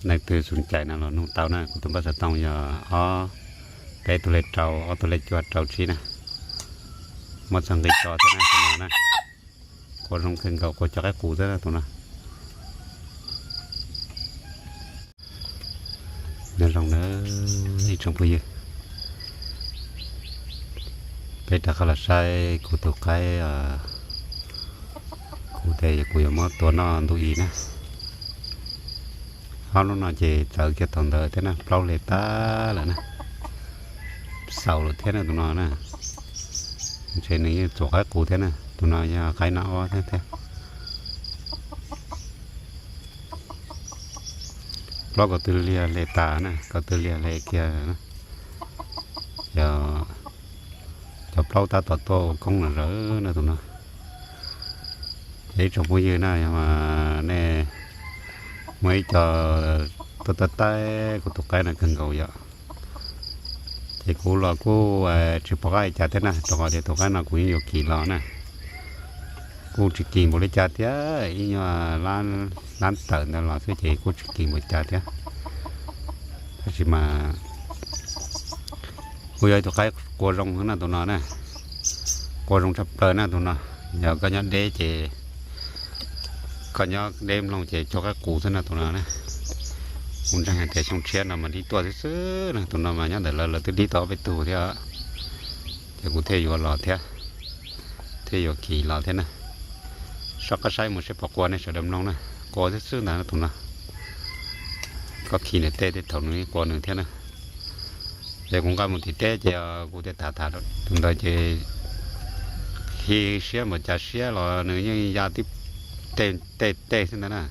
Leej twg xum cais no los nug tau na, kuv tus npawb xov tooj yog ob, peb tug lej rau, ob tug lej cuaj rau tsib na. Muab txog nqi tso thiab na tus no na. Qua zoo kawg nkaus, qua cov qaib qus xwb na tus no. Nyob zoo na ib tsoom phooj ywg, peb rov qab los saib kuv tus qaib, kuv tias kuv yuav muab tua noj ntu ib na. Ob hnub no ces txawv kiag thaum ntawd thiab na, plaub hli tag lawm na. Xaus lawm thiab na tus no na. Ntshe nws yeej txuam qaib qus thiab na, tus no yog qaib nab ob thiab thiab. Plaub kaum tw liag hli tas na, kaum tw liag hli kiag. Yog cov plaub tab tom tuaj ua koob los zawv na tus no. Ces ib tsoom phooj ywg na, yog mas nej muaj ib co tuaj taij kuv tus qaib no kawg nkaus yom. Ces kuv los kuj tsis pom qab li cas thiab na, rau qhov tias tus qaib no kuv yeej yuav kis los na. Kuj tsis kis npaum li cas thiab, ib nyuag lab tawm ntawd los xwb ces kuj tsis kis npaum cas thiab. Tab sis mas kuj yog ib tug qaib qua zoo na tus no na. Qua zoo tshaj plaws na tus no. Yog koj nyob deb ces, koj nyob deb mloog ces cov qaib qus xwb na tus no na. Kuv ntseeg hais tias xyoo tshiab no mas dib tuaj xwb xwb na, tus no mas nyob ntawm lawv lawv twb dib tau ob peb tug thiab. Ces kuv thiaj yuav los thiab, thiaj yuav kis los thiab na. Soj qab saib mus seb puas qua nej sawv daws mloog na. Qua xwb xwb ntag tus no. Koj khi nws tej tej thaum nws qua nws thiab na. Ces kuv nqa mus tim teb ces kuv thiaj tham tham tus ntawd ces khi siab npaum cas siab los nws yeej ya tib tej tej xwb ntag na.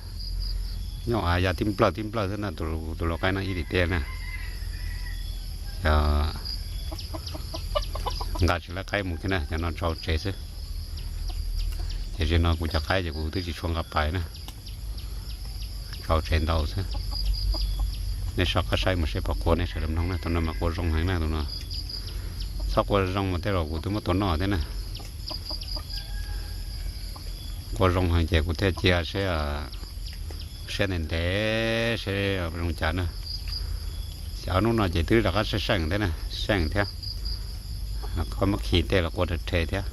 Nyob av ya tib nplawg tib nplawg xwb na, tus lau qaib no ib tim teb na. Nqa tsis laib qaib mus kiag na, cov no tso tsev xwb. Ces zaum no kuv cov qaib ces kuv twb tsis tshua nqa pais na, tso tsev ntau xwb. Nej soj qab saib mus seb puas qua nej sawv daws mloog na, tus no mas qua zoo heev na tus no. Txhob qua zoo mas tej zaum kuv twb muab tua noj thiab na. Qua zoo heev ces kuv thiaj cia seb, siab ntev ntev seb zoo cas na. Xyov hnub no ces twb rov qab seej seej thiab na, seej thiab. Koj muab khi tej los qua rhe rhe thiab.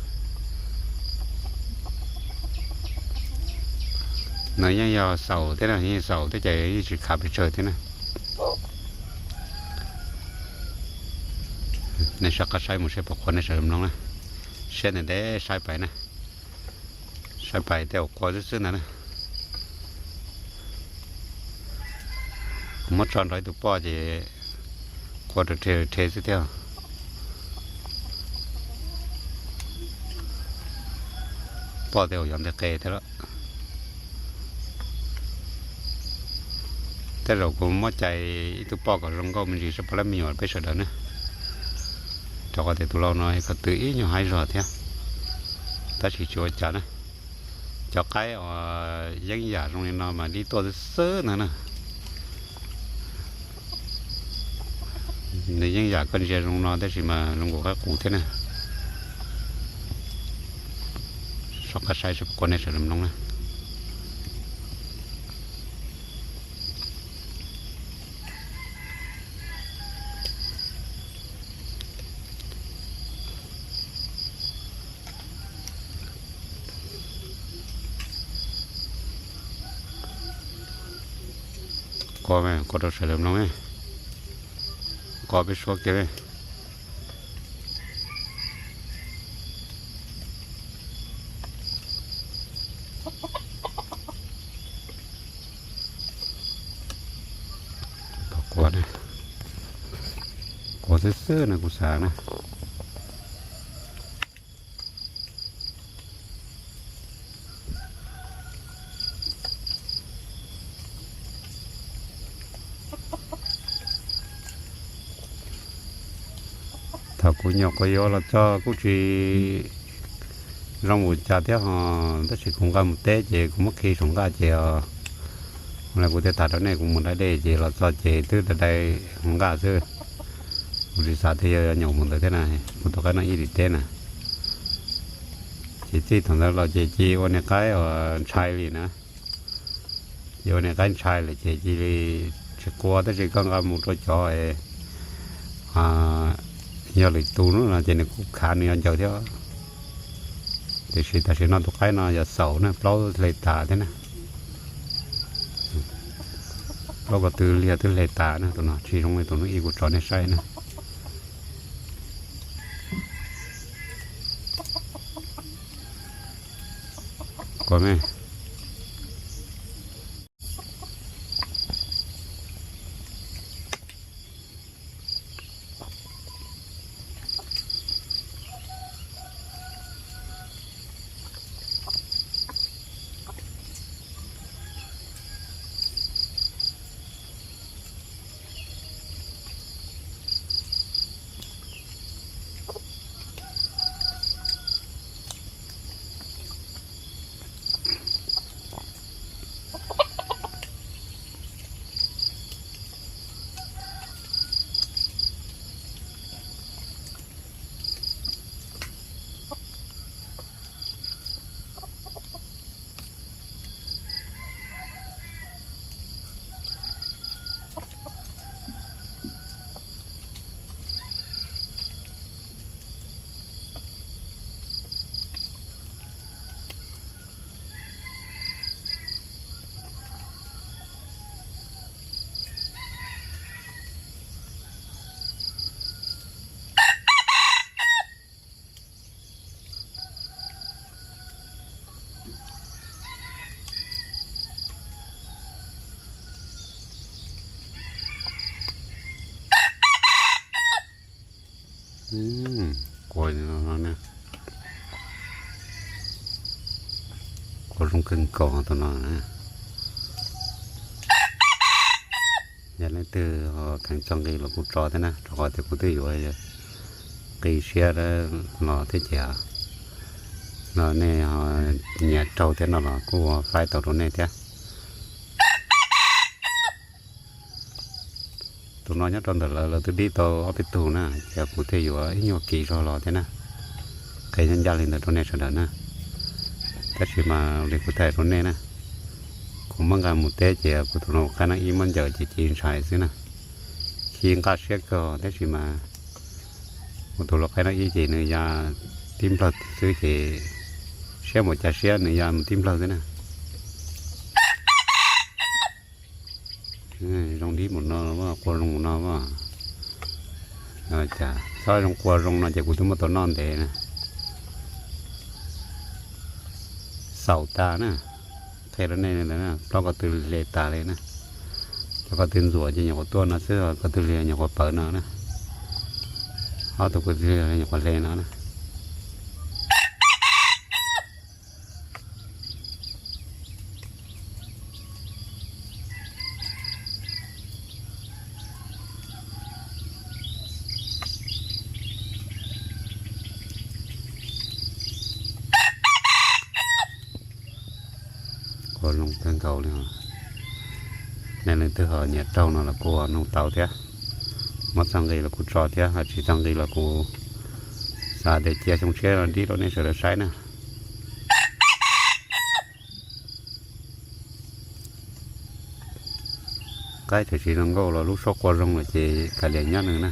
Nws yeej yog xaus thiab na, yeej xaus thiab ces yeej tsis khav pes tsawg thiab na. Nej soj qab saib mus seb puas qua nej sawv daws mloog na. Siab ntev ntev saib pais na, saib pais tej zaum qua xwb xwb ntag na. Kuv muab tso nrog ib tug poj ces qua rhe rhe xwb thiab. Poj tej zaum yog ntej qe thiab lawm. Tej zaum kuv muab cais ib tug poj kom zoo nkauj me ntsis seb puas laib me nyuam peb sawv daws ne, rau qhov tias tus lau no kom tw ib nyuag haib zog thiab. Tab sis tsis ua cas na, cov qaib uas yeeb yam zoo li no mas dib tuaj xwb xwb ntag na. Nws yeej yam koj ntsia zoo no tab sis mas zoo nkaus qaib qus thiab na. Soj qab saib seb puas qua nej sawv daws mloog na. Qua, qua rau sawv daws mloog, qua peb suab kiag. Qua, qua xwb xwb no kuv xav na. Thaum kuv nyuam qhuav yuav los txog kuj tsis zoo ua cas thiab ho, tab sis kuv nqa mus teb ces kuv muab khi saum nqaj ces, ua li kuv thiaj tham rau nej, kuv mus da dej ces los txog ces twb da dai hauv nqaj xwb. Kuv tsis xav tias yuav nyuam mus ntawd thiab na, kuv tus qaib no ib lim teb na. Ces txij thaum ntawd los ces cia ua niag qaib uas ntshai li na. Ces ua niag qaib ntshai lawm ces cia li Tsis qua tab sis koj nqa mus rau cov yog lwm tus no ces nws kuj khav nws yuav ncaws thiab. Tiam sis tam sim no tus qaib no yog xaum na, plaub hle tas thiab na. Plaub ko tw liag twb hle tas na, tus no tsis zoo li tus hnub ib kuv tso nej saib na. Qua me. Qua zoo kawg nkaus tus no. Yog leej twg ho kheev txo nqi los kuj tso thiab na, rau qhov tias kuv twb yuav nqi siab los thiab ces no nej ho nyiam raug thiab no los kuj ua faib tau rau nej thiab. Tus no nyob rau ntawm lawv, lawv twb dib tau ob peb tug na, ces kuv thiaj yuav ib nyuag kiv zog los thiab na. Qhia ncaj ncaj li ntawd rau nej sawv daws na. Tab sis mas li kuv thaij rau nej na, kuv muab nqa mus teb ces kuv tus no qaib nab ib muab ncaws ces ci ntshai xwb na. Khi nqaj siab kawg tab sis mas kuv tus lau qaib nab ib ces nws ya tib nplawg xwb ces siab mus cas siab nws ya mus tib nplawg xwb na. Zoo dib mus no, qua zoo mus no. Cas txhob zoo qua zoo no ces kuv twb muab tau noj ntev na. Xaus tas na, qhia rau nej, plaub ko tw hle tas li na. Cov ko tw ntxuam ces nyuam qhuav tuaj no xwb, ko tw hle nyuam qhuav pawv no na. Ob tug ko tw hle nyuam qhuav hle no na. Qua zoo kawg nkaus li os. Nej leej twg ho nyiam raug no los kuj ua noog tau thiab. Muab txog nqi los kuv tso thiab, ho tsis txog nqi los kuv xav tias cia xyoo tshiab los dib rau nej sawv daws saib na. Qaib tseem tsis zoo nkauj los lub suab qua zoo lawm ces kav liam nyob nws na.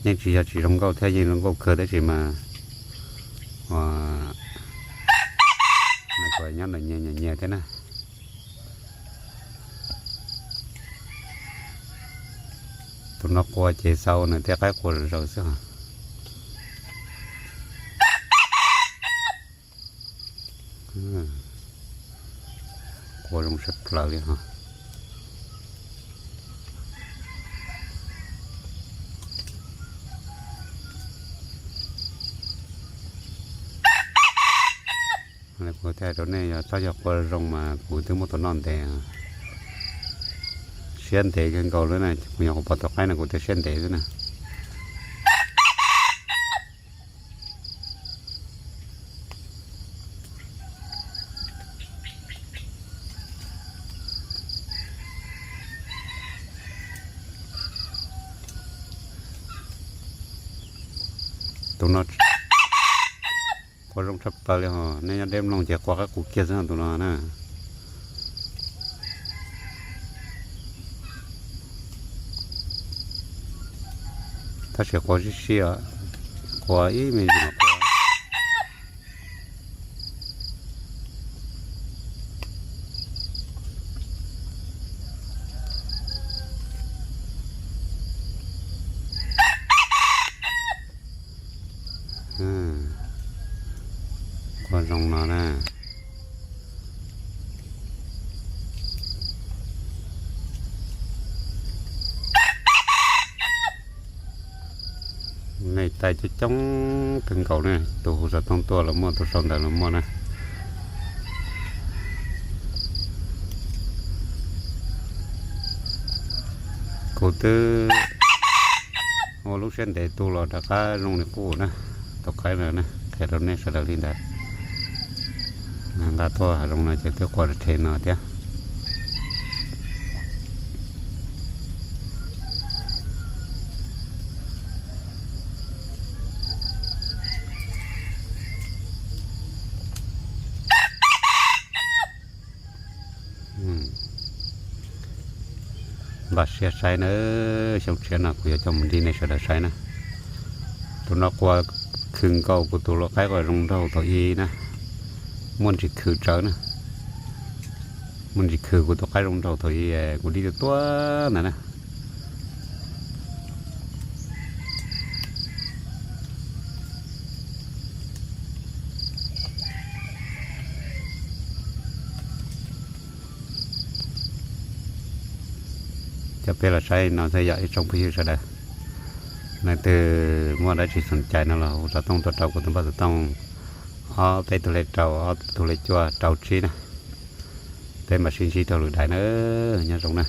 Yeej tsis yog tsis zoo nkauj thiab, yeej zoo nkauj kawg tab sis mas ua nws kuj nyob ntawm nyias nyias nyias thiab na. Tus no qua ces xaus nws tej qaib qua zom zaws xwb os. Qua zoo tshaj plaws li os. Kuv thiaj hais rau nej, yog txhob yog qua zoo mas kuv twb muab tau noj ntev. Siab ntev kawg nkaus li na, kuv nyuam qhuav pom tau qaib no kuv thiaj siab ntev xwb na. Tus no qua zoo tshaj plaws li hos, nej nyob deb mloog ces qua qab qus kiag xwb tus no na. Tab sis qua sib sib os, qua ib me ntsis mas qua. Qua zoo no na. Neeg tais coob coob kawg nkaus ne, tus hu xov tooj tuaj los muaj, tus sau ntawv los muaj na. Kuv twb ua lub siab ntev tu los rov qab zoo li qub na. Tus qaib no na, qhia rau nej sawv daws li ntawd. Nqa tuaj hav zoov no ces twb qua rhe no thiab. Npaj siab saib na, xyoo tshiab no kuv yuav coj mus nrog nej sawv daws saib na. Tus no qua khw nkaus kuv tus lau qaib qua zoo nraug thaum ub na, muaj ntsis khw tsawv na, muaj ntsis khw kuv tus qaib zoo nraug thaum ub kuv nrog tuaj tuaj ntawd na. Coj peb los saib no thiab yog ib tsoom phooj ywg sawv daws, leej twg muaj dab tsi xoom cai no los hu xov tooj tuaj rau kuv tus npawb xov tooj ob peb tug lej rau ob tug lej cuaj rau tsib na. Peb mam sib ntsib rau lwm daim na, nyob zoo na.